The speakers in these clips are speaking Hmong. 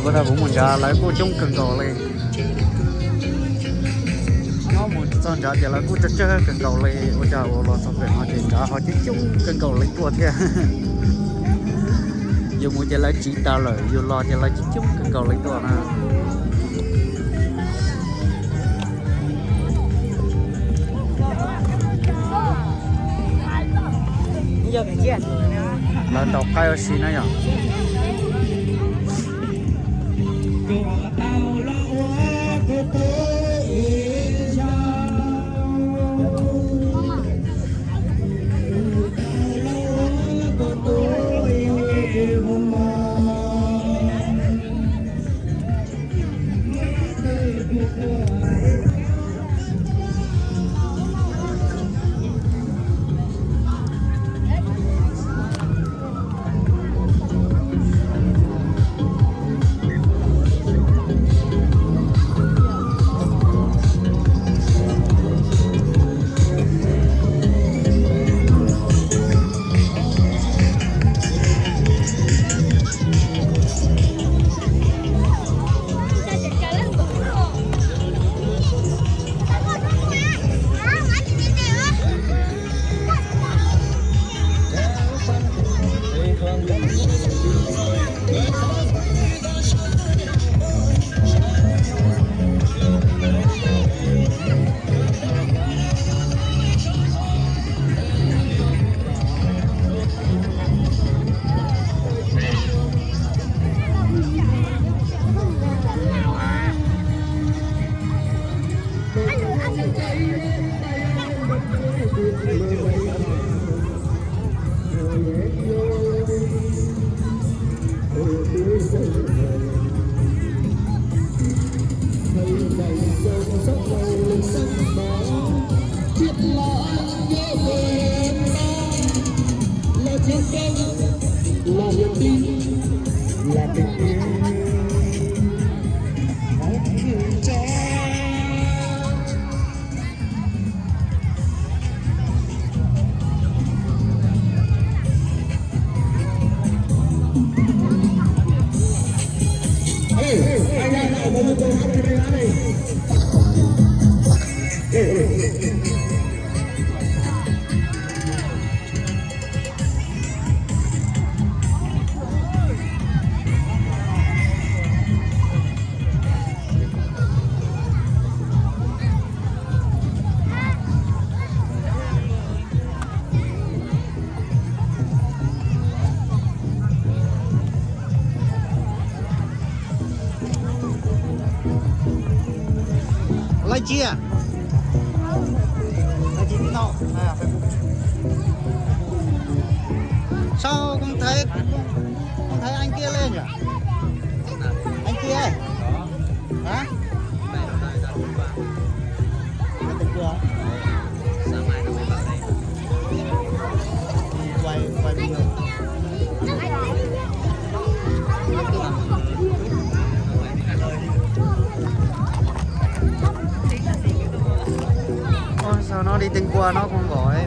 Ua ntej kuv mus nrad lawv kuj coob kawg nkaus li. Nyob mus txog nrad ces lawv kuj tsawg tsawg kawg nkaus li. Ua cas uas los txog pem no ces nrad ho coob coob kawg nkaus li tuaj thiab. Yus mus ces lawv tsiv tas lawm, yus los ces lawv coob coob kawg nkaus li tuaj na. Lawv tau qaib ua si na yom. Live stream à? Live stream TikTok. Sao không thấy, không thấy anh kia lên nhỉ? Anh kia ấy. Hả? Anh kia. Quay, quay video. Ôi, sao nó đi tinh qua nó không gọi.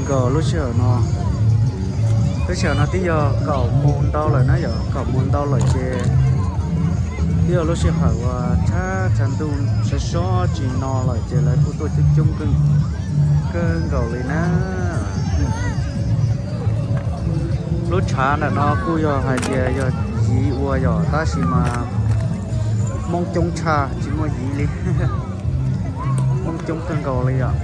Kom lub sij hawm no, lub sij hawm no twb yog kaum moos ntau lawm na yom, kaum moos ntau lawm ces twb yog lub sij hawm uas tshav tshav ntuj sov sov tsis no lawm ces lawv kuj tuaj coob coob kawg nkaus li na. Lub tshav ntawm no kuj yog hais tias yog yiv ua yom, tab sis mas Hmoob coob tshaj tsis muaj yiv li. Hmoob coob kawg nkaus li yom.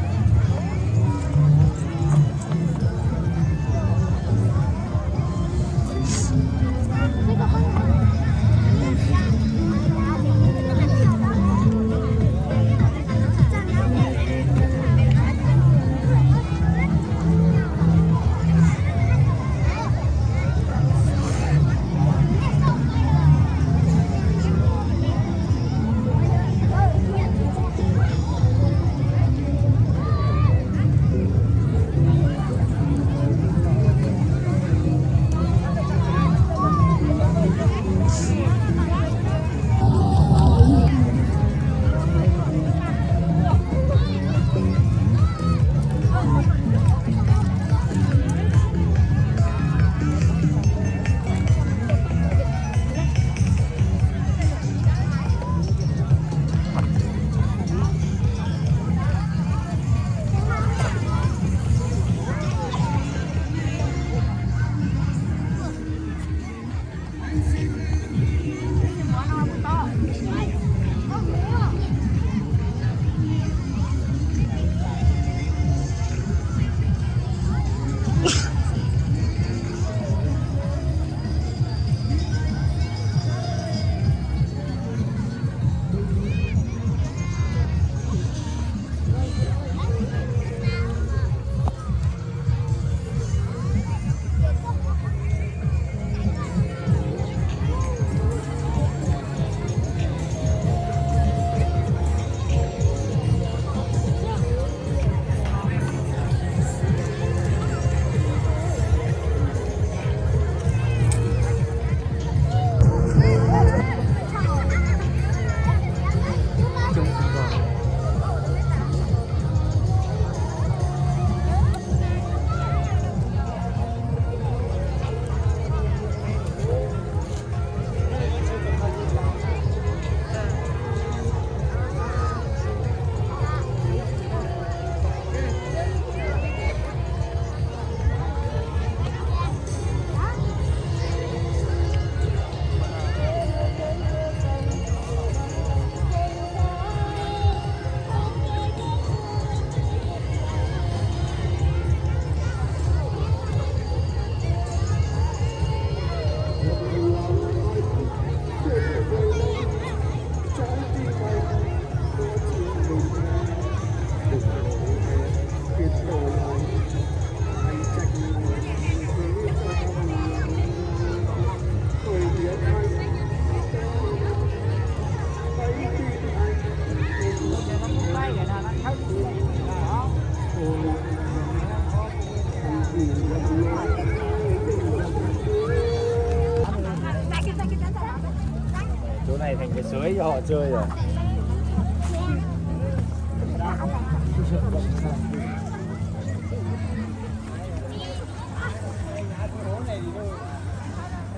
Tus no tseem sawv ib yam tsawg yom.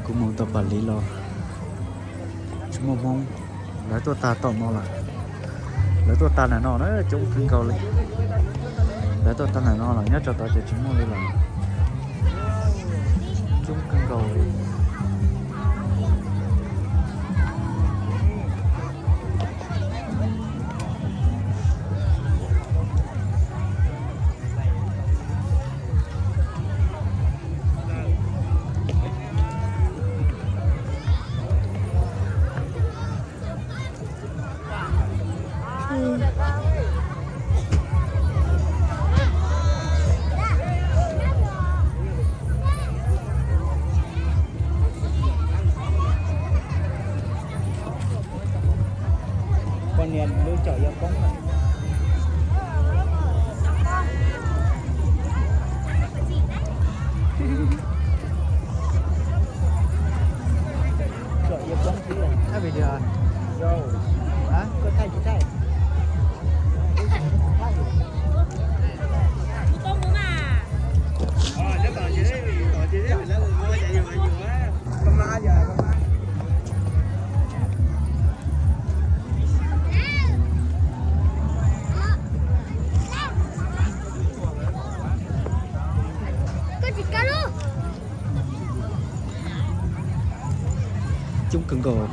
Kuv mus tau Pam Liv los tsis muaj Hmoob, lawv tuaj tag tom no lawm. Lawv tuaj tag ntawm no na, coob kawg nkaus li. Lawv tuaj tag ntawm no lawm, nyob rau tod ces tsis muaj li lawm. Coob kawg nkaus li. Kawg nkaus.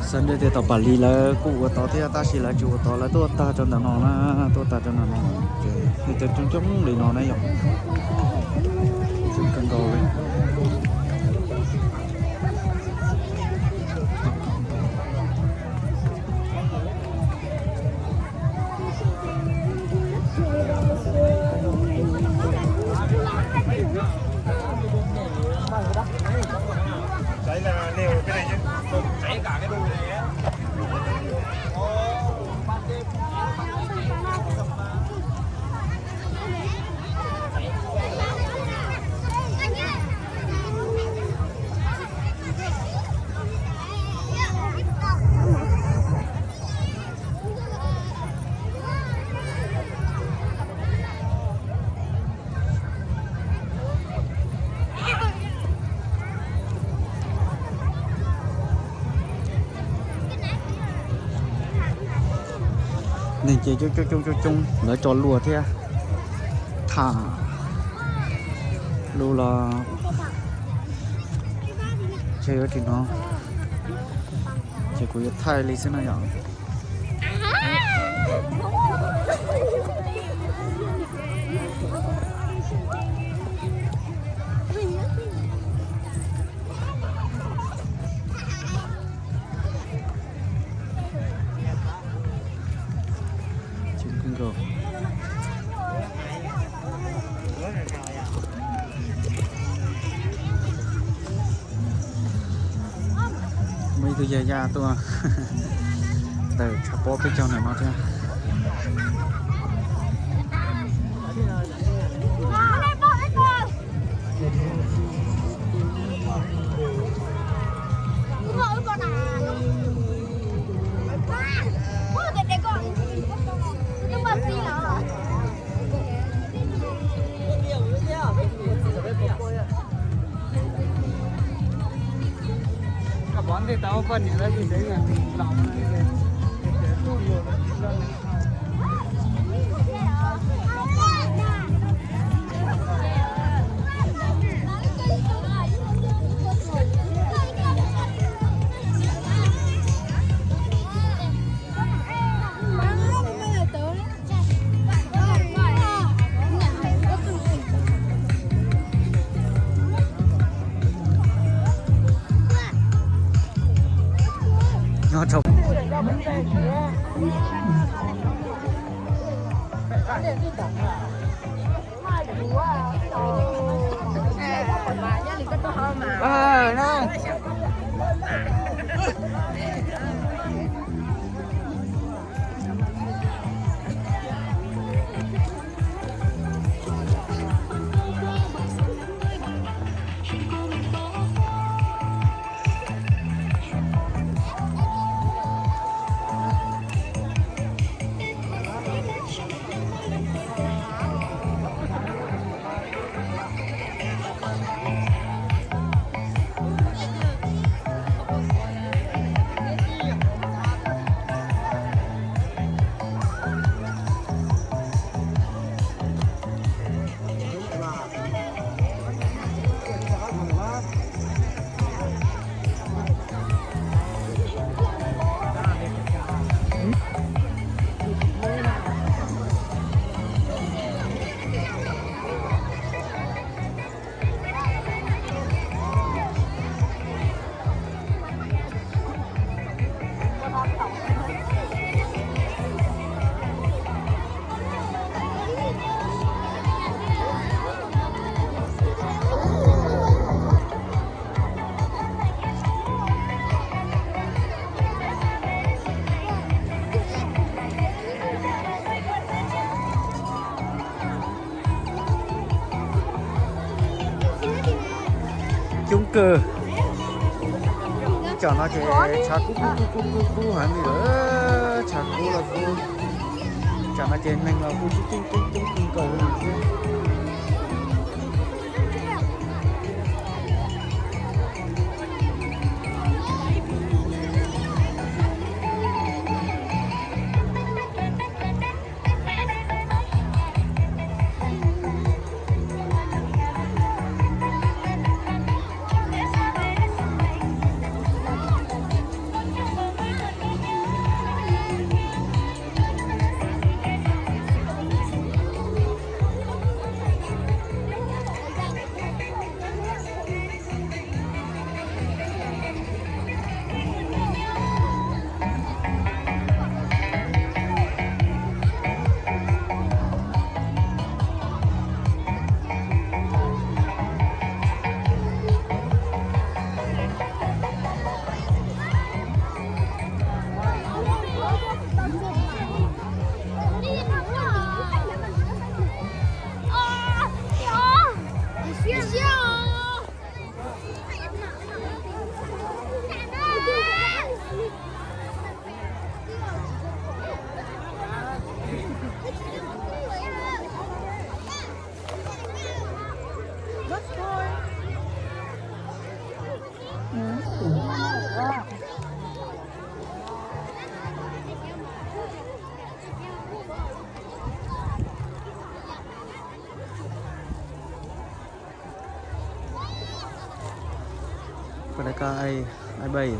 Xav ntshe tias tom Pam Lis lawv kuj ua tod thiab tab sis lawv tsis ua tod, lawv tuaj tag rau ntawm no na, tuaj tag rau ntawm no ces coob coob li no na yom. Coob kawg nkaus li. Neeg ces coob coob coob coob coob, lawv tso luag thiab. Tham lus los ces yuav tsis hnov, ces kuv yuav thaij li xwb no yom. Muaj ib tug yaj yaj tuaj tawm tshav pob peb caug ntawm no thiab. Nyob rau Coob kawg. Tsam no ces tshav kub kub kub kub kub kub heev li lawm, tshav kub los kub. Tsam no ces neeg los kuj coob coob coob coob kawg nkaus li thiab. Ai, ai bay.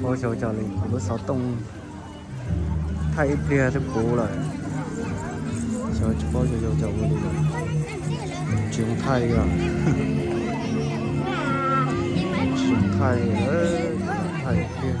Ua xyov cov li kuv lub xov tooj thaij ib pliag twb puv lawm. Xyov tsis paub xyov yog cov ua li lawm. Tsis thaij li os. Tsis thaij, thaij ib pliag.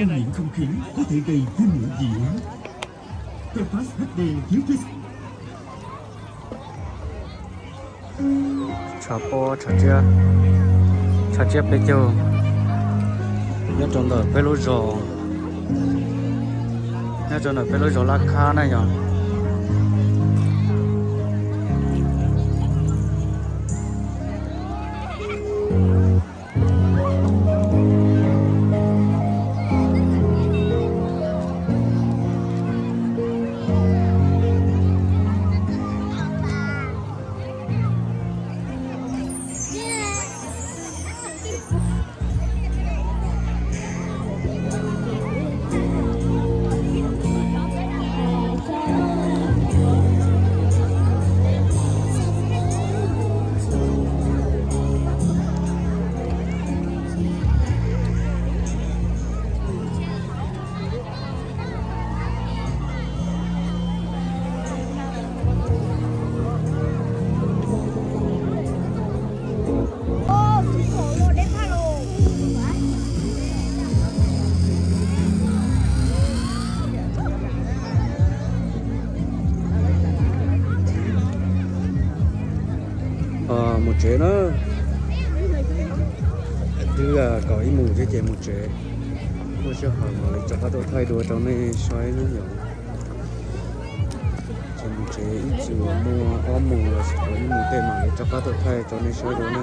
Ô nhiễm không khí có thể gây viêm mũi dị ứng. Kefas H D thiếu Fix. Tshav pob tshav tsiab, tshav tsiab peb caug nyob rau ntawm peb lub zos, nyob rau ntawm peb lub zos Laj Khab na yog. Tsev na, twb kaum ib mus thiab ces mus tsev. Muaj sij hawm mam li rov qab tuaj thaij dua rau nej saib na yom. Ces mus tsev ib txwm muaj ob mus los sis ib mus tej mam li rov qab tuaj thaij rau nej saib dua na.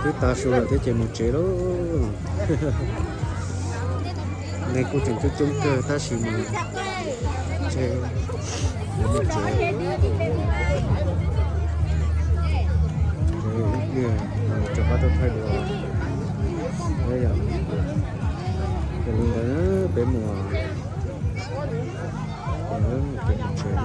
Twb tav su lawm thiab ces mus tsev lauj. Neeg kuj tseem coob coob kawg tab sis mas ntshe mus tsev, ces ib pliag mam li rov qab tuaj thaij dua. Yog li ntawd peb mus, peb mus tsev.